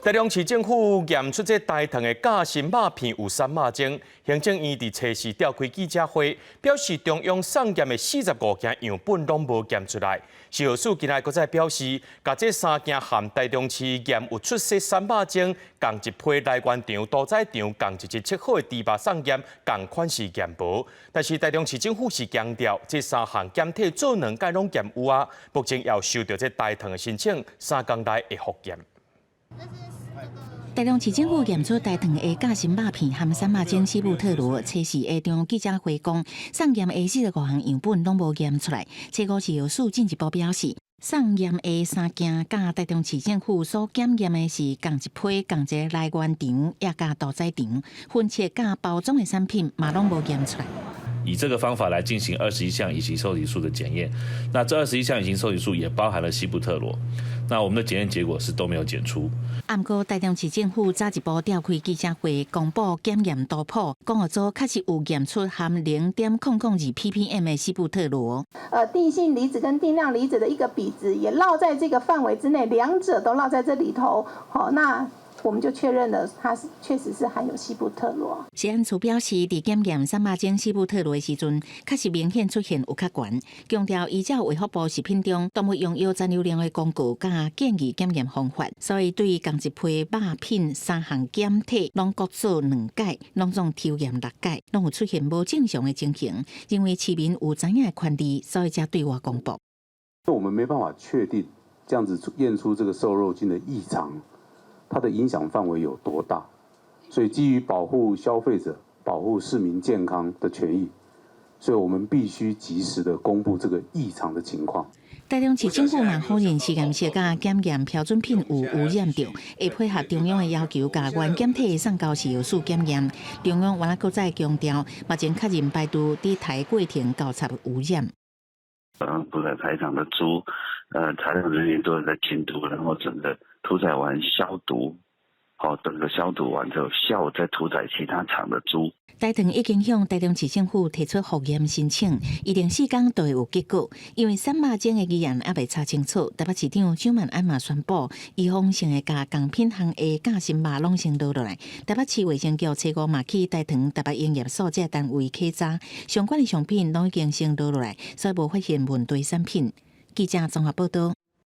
台中市政府驗出這代糖的夾心肉片有三肉精，行政院佇初四召開記者會，表示中央送檢的45件樣本攏無檢出來。食藥署今日閣再表示，共這三件含台中市驗有出現三肉精仝一批來源場、屠宰場仝一日切好的豬肉送檢，仝款是驗無。但是台中市政府是強調，這三項檢體做兩擺攏驗有啊，目前也有收著這代糖的申請，3工內會復驗。台中市政府驗出代糖的夾心肉片含三肉精西布特羅，初四下場記者會講，送檢的45項樣本攏無驗出來。初五食藥署進一步表示，送驗的三件佮台中市政府所檢驗的是仝一批、仝一個來源場，也佮屠宰場分切佮包裝的產品嘛攏無驗出來。以這個方法來進行21項乙型受體素的檢驗，那這21項乙型受體素也包含了西布特羅，那我們的檢驗結果是都沒有檢出。毋過台中市政府早一步召開記者會，公布檢驗圖譜，講予做確實有驗出含0.002 ppm 的西布特羅。定性離子跟定量離子的一個比值也落在這個範圍之內，兩者都落在這裡頭。好，那我們就確認了，它是確實是含有西布特羅。食安處表示，佇檢驗三肉精西布特羅的時陣，確實明顯出現有較懸。強調依照衛福部食品中動物用藥殘留量的公告佮建議檢驗方法，所以對仝一批肉品三項檢體攏各做兩擺，攏總抽驗六擺，攏有出現無正常的情形，認為市民有知影的權利，所以才對外公布。我們沒辦法確定這樣子驗出這個瘦肉精的異常，它的影響範圍有多大？所以基於保護消費者、保護市民健康的權益，所以我們必須及時的公布這個異常的情況。台中市政府嘛否認實驗室佮檢驗標準品有污染著，會配合中央的要求，共原檢體送交食藥署檢驗。中央原來閣再強調，目前確認排除佇刣過程交叉污染。屠宰場的豬，採場人員都在監督，然後整個屠宰完消毒，好，整個消毒完之後，下午再屠宰其他場的豬。台糖已經向台中市政府提出復驗申請，預定4工就會有結果。因為三肉精的疑案猶未查清楚，台北市長蔣萬安嘛宣布，預防性的共仝品項的夾心肉攏先落落來。台北市衛生局初五嘛去台糖台北營業所這單位稽查，相關的商品攏已經先落落來，所以無發現問題產品。記者綜合報道。